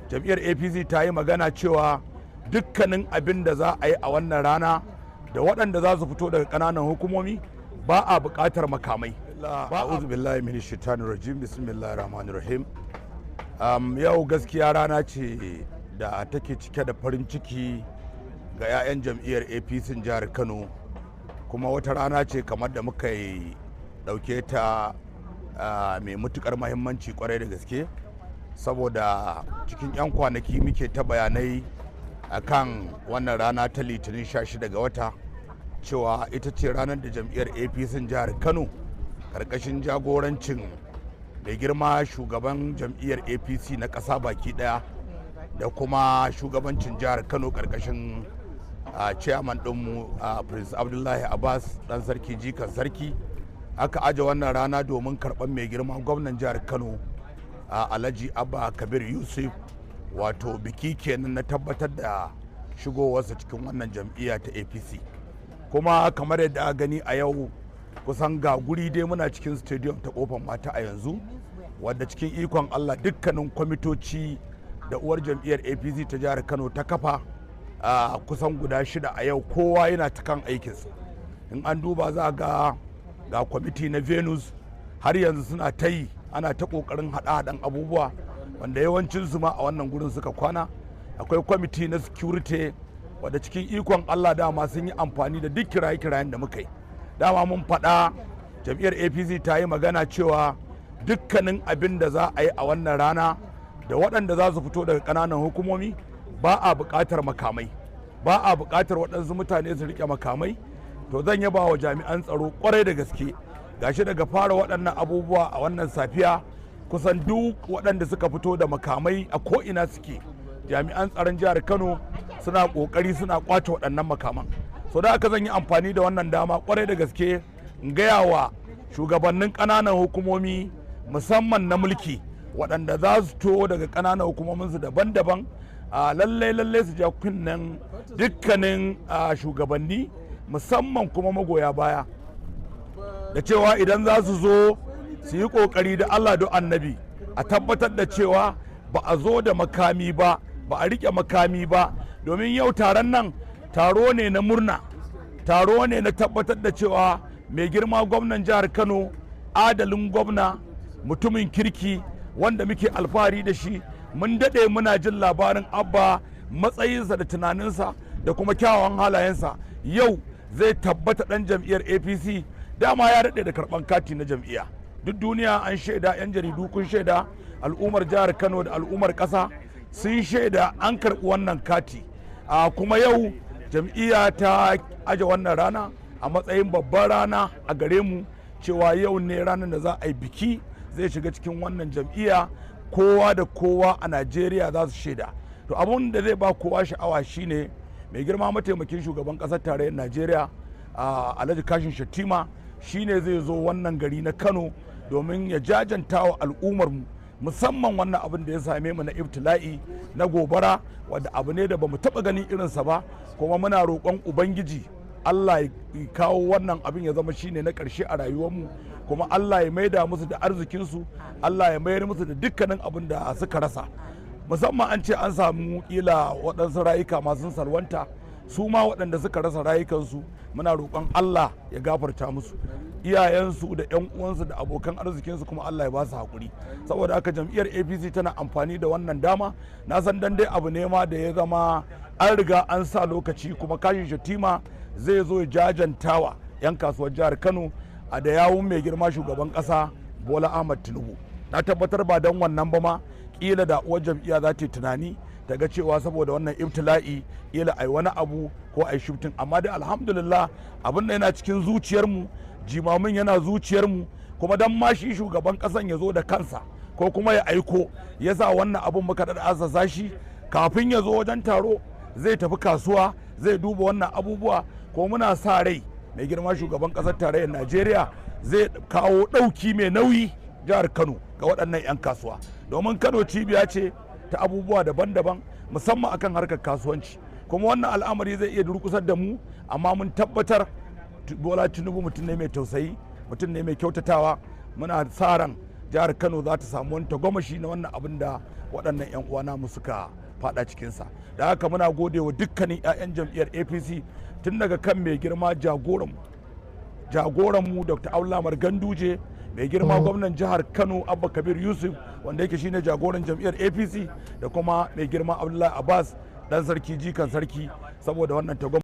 Jam'iyyar APC ta yi magana cewa dukkanin abin da za a yi a wannan rana da waɗanda za su fito daga ƙananan hukumomi, ba a buƙatar makamai. A'udhu billahi minash shaitanir rajim, bismillahir rahmanir rahim. Yau gaskiya rana ce da take cike da farin ciki ga 'ya'yan jam'iyyar APC jihar Kano, kuma wata rana ce kamar da muka yi ɗauke ta mai matukar mahimmanci kwarai da gaske, saboda cikin 'yan kwanaki muke ta bayanai akan wannan rana ta Litinin 16 ga wata, cewa ita ce ranar da jam'iyyar APC jihar Kano karkashin jagorancin mai girma shugaban jam'iyyar APC na ƙasa baki ɗaya da kuma shugabancin jihar Kano karkashin chairman ɗinmu, Prince Abdullahi Abbas, ɗan sarki jikan sarki, aka aje wannan rana domin karɓar mai girma gwamnan jihar Kano, Alhaji Abba Kabir Yusuf, wato biki kenan na tabbatar da shigowarsa cikin wannan jam'iyya ta APC. Kuma kamar yadda a gani a yau, kusan ga guri dai muna cikin stadium ta Kofar Mata a yanzu, wadda cikin ikon Allah dukkanin kwamitoci da uwar jam'iyyar APC ta jihar Kano ta kafa a kusan guda shida, a yau kowa yana ta kan aikinsa. In an duba za ga kwamiti na venues, har yanzu suna ta yi, ana ta kokarin haɗa-haɗan abubuwa, wanda yawancinsu ma a wannan gurin suka kwana. Akwai kwamiti na security, wadda cikin ikon Allah dama sun yi amfani da duk kiraye-kirayen da muka yi. Dama mun faɗa, jam'iyyar APC ta yi magana cewa dukkanin abin da za a yi a wannan rana da waɗanda za su fito daga ƙananan hukumomi, ba a buƙatar makamai, ba a buƙatar waɗansu mutane su riƙe makamai. To, zan yaba wa jami'an tsaro ƙwarai da gaske. Gashi daga fara waɗannan abubuwa a wannan safiya, kusan duk waɗanda suka fito da makamai, a ko'ina suke, jami'an tsaron jihar Kano suna ƙoƙari suna ƙwace waɗannan makaman. So da haka zan yi amfani da wannan dama ƙwarai da gaske in gaya wa shugabannin ƙananan hukumomi, musamman na mulki, waɗanda za su to daga ƙananan hukumominsu daban-daban, a lallai lallai su ja kunnen dukkanin shugabanni, musamman kuma magoya baya, da cewa idan za su zo su yi ƙoƙari da Allah da Annabi a tabbatar da cewa ba a zo da makami ba, ba a riƙe makami ba, domin yau taron nan taro ne na murna, taro ne na tabbatar da cewa mai girma gwamnan jihar Kano, adalin gwamna, mutumin kirki wanda muke alfahari da shi. Mun daɗe muna jin labarin Abba, matsayinsa da tunaninsa da kuma kyawawan halayensa. Yau zai tabbata ɗan jam'iyyar APC. Dama ya daɗe da karɓan kati na jam'iyya. Duk duniya an shaida, 'yan jaridu kun shaida, al'ummar jihar Kano da al'ummar ƙasa sun shaida an karɓi wannan kati. A kuma yau jam'iyya ta aje wannan rana a matsayin babban rana a gare mu, cewa yau ne ranar da za a yi biki, zai shiga cikin wannan jam'iyya, kowa da kowa a Najeriya za su shaida. To, abun da zai ba kowa sha'awa shine mai girma mataimakin shugaban ƙasar tarayyar Najeriya, Alhaji Kashim Shettima, shine zai zo wannan gari na Kano domin ya jajanta wa al'ummar mu, musamman wannan abin da ya same mu na ibtila'i na gobara, wadda abu ne da bamu taba ganin irinsa ba. Kuma muna roƙon Ubangiji Allah ya kawo wannan abin ya zama shine na ƙarshe a rayuwarmu, kuma Allah ya maida musu da arzikinsu, Allah ya mayar musu da dukkanin abin da suka rasa. Musamman an ce an samu kila waɗansu rayuka masu salwanta, su ma waɗanda suka rasa rayukansu muna roƙon Allah ya gafarta musu, iyayensu da 'yan uwansu da abokan arzikinsu kuma Allah ya ba su haƙuri. Saboda haka jam'iyyar APC tana amfani da wannan dama. Na san dan dai abu ne ma da ya zama an riga an sa lokaci, kuma Kashim Shettima zai zo ya jajantawa 'yan kasuwar jihar Kano a da yawun mai girma shugaban ƙasa Bola Ahmad Tinubu. Na tabbatar ba don wannan ba ma, kila da uwar jam'iyya za ta yi tunani ta ga cewa saboda wannan ibtila'i kila ai wani abu ko ai shifting. Amma dai alhamdulillah, abin da yana cikin zuciyarmu, jimamin yana zuciyarmu, kuma dan ma shi shugaban kasan ya zo da kansa ko kuma ya aiko, ya sa wannan abun muka da asasa shi. Kafin ya zo wajen taro zai tafi kasuwa, zai duba wannan abubuwa, ko muna sa rai mai girma shugaban kasar tarayyar Najeriya zai kawo ɗauki mai nauyi jihar Kano ga waɗannan 'yan kasuwa, domin Kano cibiya ce ta abubuwa daban-daban, musamman akan harkar kasuwanci. Kuma wannan al'amari zai iya durkusar da mu, amma mun tabbatar Bola Tinubu mutum ne mai tausayi, mutum ne mai kyautatawa. Muna sa ran Jihar Kano za ta samu wani tagomashi na wannan abin da waɗannan 'yan uwa namu suka fada cikinsa. Da haka muna gode wa dukkanin 'ya'yan jam'iyyar APC, tun daga kan mai girma jagoranmu Dr. Abdullahi Ganduje, mai girma gwamnan jihar Kano Abba Kabir Yusuf, wanda yake shine jagoran jam'iyyar APC, da kuma mai girma Abdullahi Abbas, dan sarki jikan sarki, saboda wannan tagomashi.